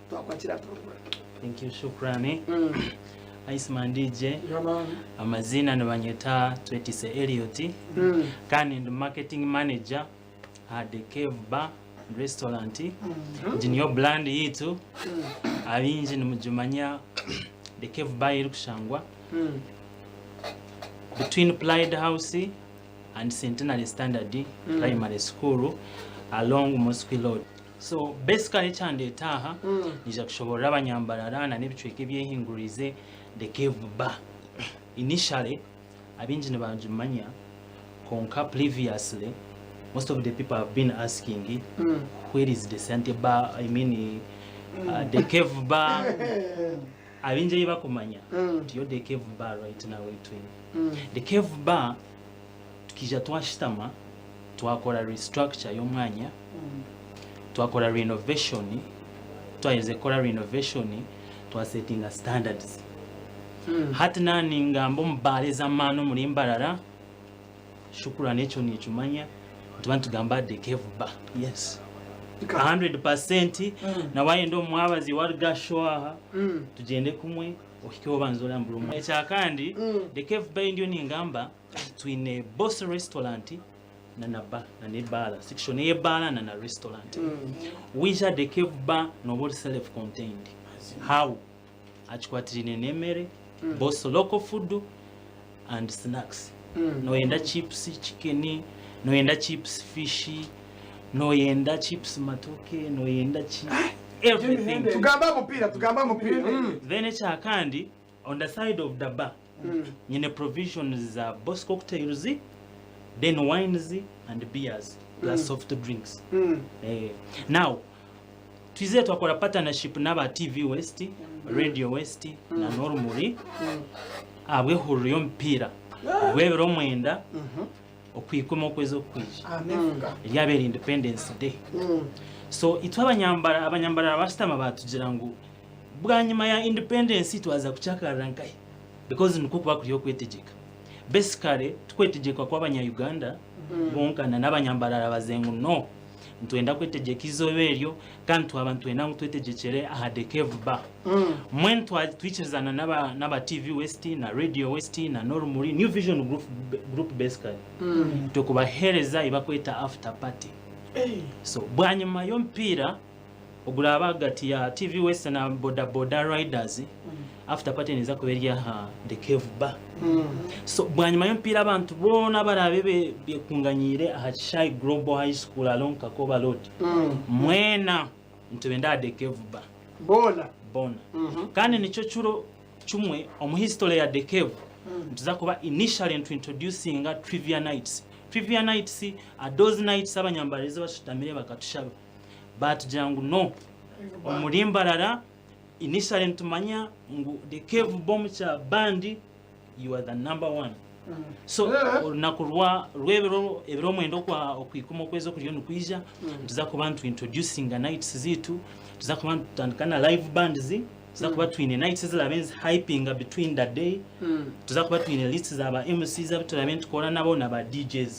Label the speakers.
Speaker 1: Twakwakira aha program.
Speaker 2: Thank you, shukrani. Iceman DJ, amaziina nibanyeta Twetise Elliot, kandi ndi marketing manager aha The Cave Bar and Restaurant. Egi niyo brand yaitu, abaingi nimugimanya. The Cave Bar erikushangwa between Pride House and Centenary Standard Primary School along Mosque Road. So basically ekyandeeta aha, niija kushoborora abanyambarara na n'ebicweka ebyehinguririze The Cave Bar. Initially abaingi nibagimanya, kwonka previously most of the people have been asking, "Where is the Sante Bar?" I mean, The Cave Bar. Abaingi ei bakumanya tiyo The Cave Bar right now ei twine. The Cave Bar tukaija twashutama, twakora restructure y'omwanya, twakora renovation. Twaherize kukora renovation, twasetinga standards. Hati nangamba omu baara ez'amaani omuri Mbarara, shukurani, ekyo nikimanya, nituba nitugamba The Cave Bar, yes, 100%. Na wayenda omu mwabazi waruga show aha, tugyende kumwe ohike obanza orambura omwe. Ekyakandi, The Cave Bar ndiyo ningamba twine boss restaurant na bar na nebaara, section ey'ebaara na restaurant. Wija The Cave Bar, noba ori self contained how akikwatiraine n'emere, both local food and snacks. Noyenda chips chicken, noyenda chips fish, noyenda chips matoke, noyenda chi everything.
Speaker 1: Tugamba omupiira, tugamba omupiira.
Speaker 2: Then ekyakandi, on the side of the bar nyine provisions za boss cocktails, then wines and beers, plus soft drinks. Now twizeye twakora partnership n'aba TV West, Radio West na n'Orumuri ahabw'ehuriro y'omupiira gw'ebiro 9 okwikumi okwezi okwija,
Speaker 1: Amefuga.
Speaker 2: eryabeera Independence Day. So itwe abanyambara bashutama batugira ngu bwanyima ya independence twaza kucyakarira nkahe, because nikwo kuba kuri okwetegyeka. Basically tukwetegyeka kw'Abanya-Uganda bonkana n'abanyambarara baze ngu no nitwenda kwetegyeka izooba eryo, kandi twaba nitwenda ngu twetegyekyere aha The Cave Bar. Mbwenu twikirizana n'aba TV West na Radio West na n'Orumuri, New Vision Group, basically tukubaheereza ibakweta after party. So bwanyima y'omupiira oguraba hagati ya TV West na Boda Boda Riders, after party niza kuba eri aha The Cave Bar. So bwanyima y'omupiira abantu boona barabe bekunganyiire aha Kishai Global High School along Kakoba Road. Mwena nitubenda aha The Cave Bar.
Speaker 1: Boona.
Speaker 2: Boona. Kandi nikyo kiro kimwe omu history ya The Cave nituza kuba initially introducinga trivia nights. Trivia nights are those nights abanyambarezi bashutamire bakatushaba, batugira ngu no omuri Mbarara initially nitumanya ngu The Cave Bomukya band, you are the number one. So olunaku rwa rw'ebiro ebiro 9 okwa okwikumi okwezi okuriyo nikwija, tuza kuba nituintroducinga nights ziitu. Tuza kuba nitutandika na live bands, tuza kuba twine nights ezirabe nizihypinga between the day. Tuza kuba twine lists za ba MCs abu turabe nitukora nabo na ba DJs.